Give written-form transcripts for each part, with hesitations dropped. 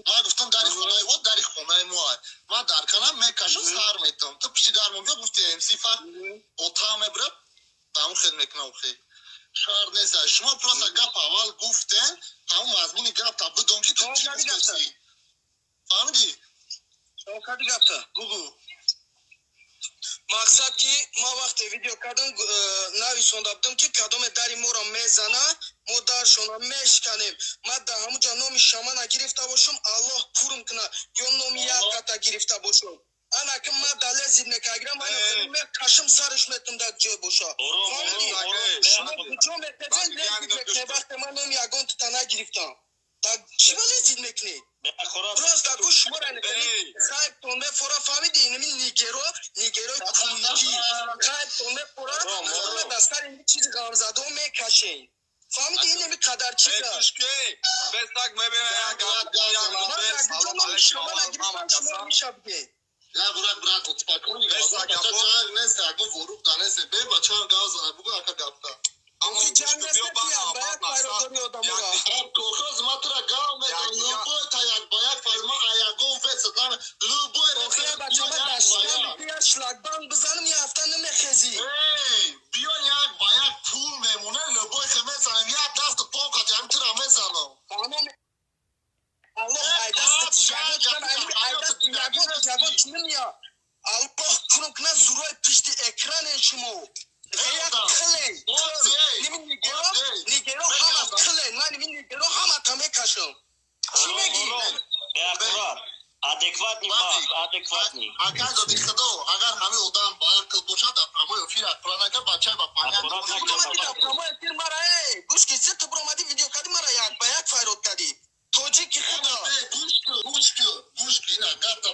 Ман гуфтам, дари хонаи о, дари хонаи мо. Ман дар канам мекашам, сар метам. Ту пишти дар мо биё, гуфти МС фар ота мебирад, даму хел мекунам. Хе, шар нест. Шумо просто гап аввал гуфтен, ҳамун мазмуни гап та бидон, ки ту чӣ гуфтеси, фаҳмидӣ? Гапта. Бугу. Мақсад, ки ман вақте видео кардам, нависонда будам, ки кадоме дари моро мезана, мо даршона мешканем. Ман дар ҳамуҷа номи шамана гирифта бошам, Аллоҳ курм куна, ё номи як ката гирифта бошам. Ана ки ман далезид мекагирам, мекашам, сараш метум, дар ҷой боша. Шумо куҷо мепезен, лезид мекунед? Вақте ман номи ягон тута нагирифтам, чӣ ба лезид мекунед? Просто ку шуморо хайптон мефора, фаҳмиди? Инами нигеро, нигерои кунки хайптон мефора, дар сари ин чизи ғамзадо мекашен, фаҳмиди? Инами қадар чиза ман шумо нагирифтам, шумо меша бигед. Я брат, брат, спокойно, бача, ҷанг нест, ягон ворух да нест. Бе, бача, гав зана, бугу, ака, гапта. Охи, ҷанг нест, ба як пайродори одамора. Кохоз, ма тура гав метам, любой та як ба як фарма, а ягон веса там любой. Охи, бача, ма даштан я шлагбаум бизанам, я ҳафта намехезӣ. Эй, биё, як ба як пул мемоне, любой хе мезанем, як дасту по қати ҳам тура мезанам. Аллоҳ айдаст ягон ягон чӣ, Аллоҳ кунам куна, зурои пишти экране шумо як қиле ними нигеро, нигеро ҳама қиле, ман ними нигеро ҳама та мекашам. Чӣ мегӣ? Адекватный баҳс, адекватный. Агар доди худо, агар ҳамин одам ба ақл бошад, дар прямой эфир аккурат нака, бача ба паня. Прямой эфир мара, эй, гӯш ки, ту биромадӣ, видео кардӣ, мара як ба як файрод кардӣ, тоҷики худо. Гӯш ку, гӯш ку, гӯш ку, ина гапта,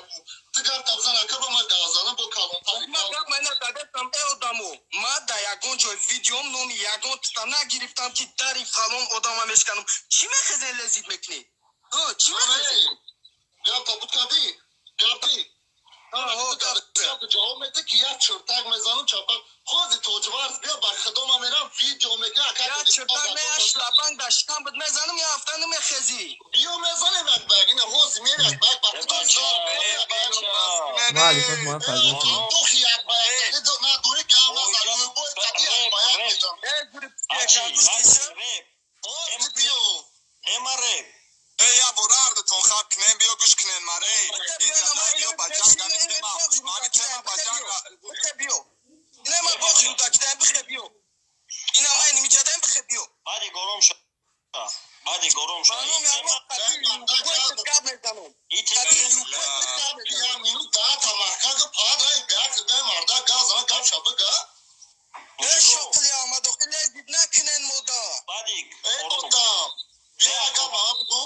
ту гапта бизан, ака, ба ман гавзанам бо калонтари. Ма гап майна дадастам, э одамо, ма да ягон ҷой видеом номи ягон тута нагирифтам, ки дари фалон одама мешканам. Чӣ мехезен, лезид мекунӣ? Чӣ мехезен? Гапта буд кардӣ, гапти ҷавоб мете, ки як чуртак мезанам, чапак хози тоҷварз, биё, ба худо, ман мерам, видео мекунам, ака. Як чуртак не, як шлабанг даштан буд мезанам, я ҳафта намехезӣ. Биё, мезанем як ба як, ина ҳози мери, як ба як, ба худо. Ма алифон ма фарзанд шудам. Духи як ба як надорӣ, гав назан, любой қади як ба як мезанам. Ҳози биё. Эма реп. Эй, я бурардатон хаб кунем, биё, гӯш кунен маре. Биё, ба ҷанг ами тема, ами тема ба ҷанг. Биё, ина ма бохи рӯдакидаем, бихе, биё, ина ма инимиҷадаем, бихе, биё. Баъди гором ша, баъди гором ша. Гап мезанам. Як минут даата маҳкага падрай гак бе марда гав зана, гап ша бига. Э, шоқили Аҳмадохи, лезид накунен мода. Баъди Эй одам, биё, ака, ба ман бигӯ,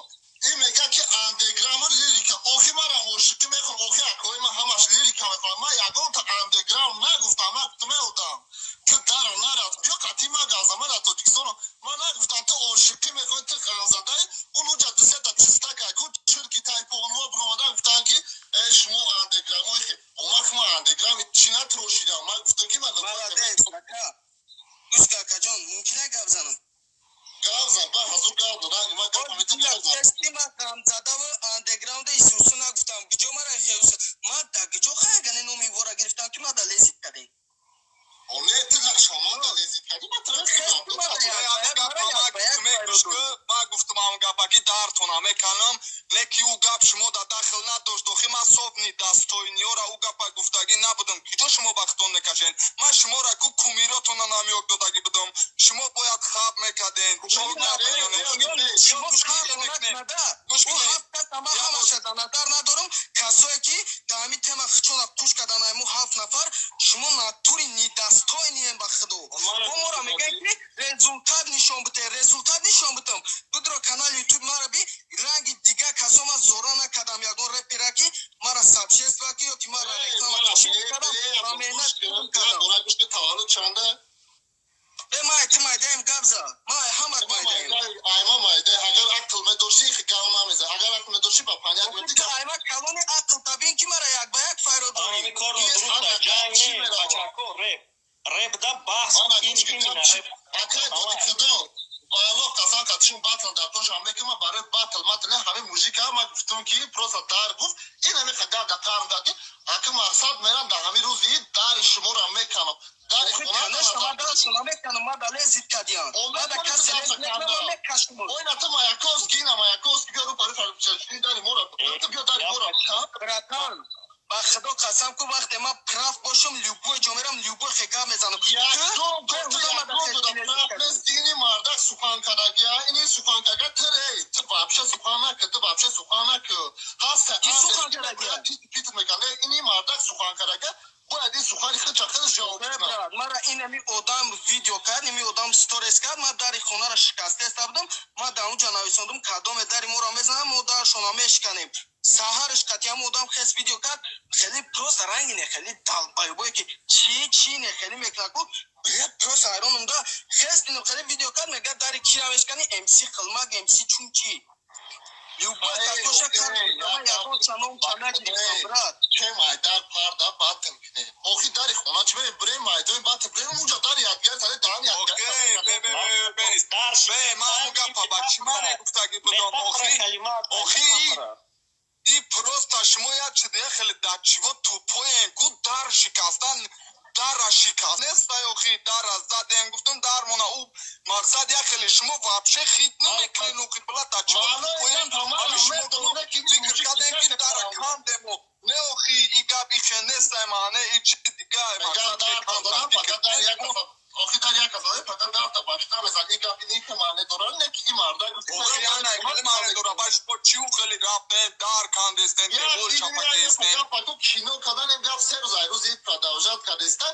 ин мегӯяд, ки андеграунд лирика. Охи, мара ошиқӣ мехонам, охи, акои ман ҳамаш лирика мехонам. Ман ягонта андеграунд нагуфтам. Ман гуфтам: эй одам, ту дара нараз, биё, қатъи ман газама дар Тоҷикистоно. Ман нагуфтам, ту ошиқӣ мехоҳӣ, ту ғамзадаи. Он уҷа дусета чистака ку чирки тайпонҳо биромадан, гуфтанд, ки э, шумо андеграунд. Омах, ман андеграунд чӣ натрошидам? Ман гуфтам, ки ман Молодец, ака. Гӯш ка, акаҷон, мумкин гап занам? Гав зан, ба ҳазур гав додан, ман гап ҳамита, гав зан. Ки ман ғамзадаву андеграунда исусу нагуфтам. Куҷо мара хеус? Ман да куҷо хаягане номи вора гирифтам, ки ман да лезид кардем? О, не, ту шаманда лезид кардӣ, ман Ман гуфтам ам гапа, ки дартона меканам, не ки ӯ гап шумо да дахл надошт. Охи, ман собни дастойниёра ӯ гапа гуфтагӣ набудам. Куҷо шумо вақтон мекашен? Ман шуморо ку кумиротона намёк додагӣ будам. Шумо бояд хаб мекарден. Шумо ҳамаша дар назар надорам, касое ки дар ҳамин тема хичона куш кардан, айму ҳафт нафар, шумо натури недостойный ем, ба худо. Бо мора мегӯяд, ки результат нишон бите, результат нишон битам. Будро, канали Ютуб мара би, ранги дига касо ман зора накардам, ягон репера ки мара сабшества ки ё ки мара реклама чӣ кардам, ба меҳнат кардам. Таваллуд чанда? Э, май ту майдаем, габза, май ҳамат майдаем. Айма майда, агар ақл медошти, гав намеза. Агар ақл медошти, ба паняк меди. Айма калони ақл табин, ки мара як ба як файро дорӣ. Ами корро дуруста, ҷанг не, бачако, реп. Реп да баҳс ин именно реп. Акай, доди худо. Ба Аллоҳ қасам, қатишон батл дар тошам мекунам. Барои батл матл не, ҳамин мужика ма гуфтум, ки просто дар гуфт, ин ҳами гап да қарм кард, ки аки мақсад мерам, дар ҳамин рӯзи дари шуморо меканам, дари Конечно, ма даршона меканам, ма да лезит кадиям. Ма да касе лез мекунам, мекашам. Ойна ту Маяковский, ина Маяковский, биё ру пари дари мора, ту биё дари мора. Братан, ба худо қасам ку, вақте ман прав бошам, любой ҷо мерам, любой хе гап мезанам. Ини мардак сухан кардагия, ини сухан карда, ту ту вообще сухан накӣ, ту вообще сухан накӣ. Ҳаста пит мекунад, ини мардак сухан кардага, бояд ин сухани худша худаш ҷавоб кунад. Мара инами одам видео кард, ими одам сторис кард, ман дари хонаро шикастеста будам, ман дар онҷа нависондум: кадоме дари моро мезанам, мо даршона мешиканем. Саҳарш қатъиам одам хес видео кард, хеле просто ранги не, хеле долбоёбое, ки чи чи не, хеле мекунад ку, просто ҳайронам да. Хес динам, хеле видео кард, мегӯяд: дари кира мешикани, МС хилмак, МС чун чи любой татоша кард, ягон чаном чана гирифтам, брат. Че майдар парда батл кунем? Охи, дари хона чи берем, бирем майдони батл, бирем унҷа, дари якдигар сари даҳани якдигар. Ман гапа ба чӣ мане гуфтагӣ будам, охи, охи, и просто шумо як чизе хеле дар чиво тупой ем ку, дар шикастан, дара шикаст нестай, охи, дара задем, гуфтум дармона, ӯ мақсад як хеле шумо вообще хит намекунен, охи, била, дар чиво тупой ем, ҳами шумо фикр кардем, ки дара кандему, не, охи, и гап ихе нестай, маъне и чи дига. Мақсад. Охи, дар як казои фақат дарта башта мезан, ин гап ин ки маъне дорад, не ки ин марда. Охи, ана хеле маъне дора, ба шумо чӣ хеле рафтен, дар кандестен, девор чапакестен. Гапаку кино кардан, ин гап 3 рӯз ай рӯзи продолжать кардеста.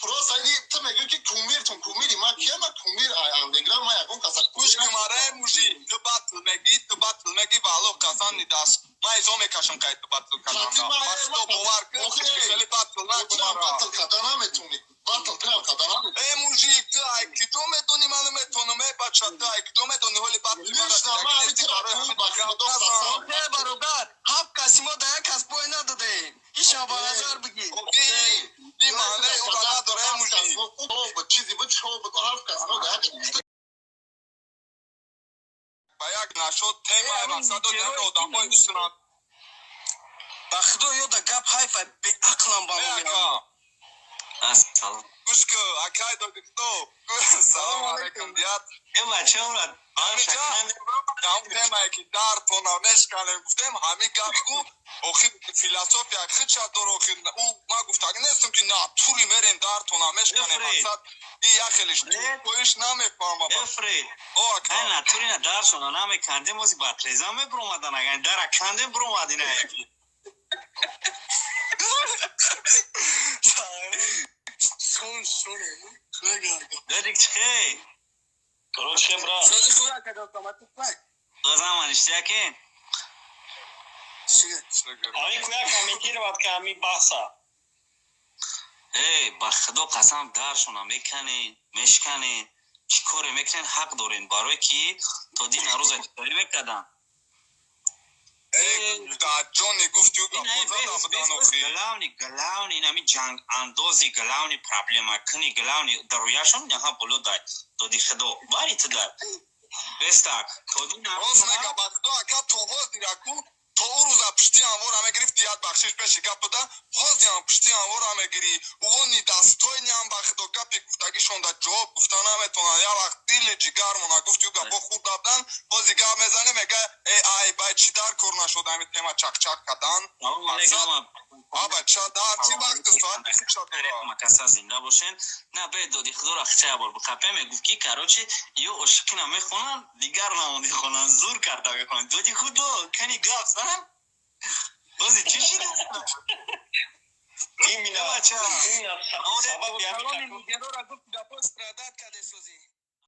Просто ини ту мегӯӣ, ки кумиртон, кумири ма кия? Ма кумир ай андегра, ма ягон каса. Гӯш ки, мараи мужи, ту батл мегӣ, ту батл мегӣ, ба Аллоҳ қасам, нидас ман изо мекашам, қай ту батл кардам, ба худо бовар кун, хеле батл накунам. Батл карда наметунӣ, батл трам карда наметунӣ. Э, мужик, ту ай киҷо медонӣ, ман наметонам, э, бача, ту ай киҷо медонӣ, ҳоли батл. Бародар, ҳафт каси мо да як кас бой надодаем, ишам ба назар бигир. И маъне ӯра надора, э, мужик. Чизи буд, шоу буд, ҳафт кас мо да як Ба як нашод темаи мақсадо дар одамҳои усунанд. Ба худо, ёда гап ҳайфа, беақлам ба. Ассалом. Гӯш ку, акай додихто, салому алайкум, дият. Э, бачаҳора. Ҳамиҷа ҳам темае ки дартона мешканем, гуфтем, ҳамин гап ку, охи, философия хича дор, охи, ӯ ман гуфтагӣ нестам, ки натури мерем, дартона мешканем, мақсад и як хелиш коиш намефаҳмам. Эфред, ай натури на даршона намекандем, ози ба треза мебуромадан, агар дара кандем, буромадина. Додик, чхе? Короче, брат. Дозаман иштияке? Ами куя комментировать ка ами баҳса. Эй, ба худо қасам, даршона меканен, мешканен, чӣ коре мекунен, ҳақ дорен, барое ки то дин арӯза чикорӣ мекардан. Ҷони гуфти. Главный, главный инами ҷанг андози, главный проблема кни, главный дарояшон наҳа боло дай, доди худо бари ту дай бестак тоди. Рост мега, ба худо, ака, то ҳозира ку, то ӯ рӯза пишти ҳамвора мегирифт, дият, бахшиш, пеши гап дода, ҳозиам пишти ҳамвора мегирӣ, уони дастоиниам, ба худо, гапи гуфтагишонда ҷавоб гуфта наметонанд, як вақт дили ҷигармона гуфти, ӯ гапо хурд дабдан, ҳози гап мезанӣ, мега: э, ай бай, чӣ дар кор нашуд ҳами тема чақчақ кардан, бача, дар чӣ вақту соат. Каса зинда бошен, на бе доди худоро хча бор бихапе, мегуфт ки, короче, ё ошиқина мехонанд, дигар намонди хонанд, зур карда мехонанд, доди худо кани гап зан, бози чӣ шида? Именно. Бача. Сабаби Гапо страдать каде созӣ.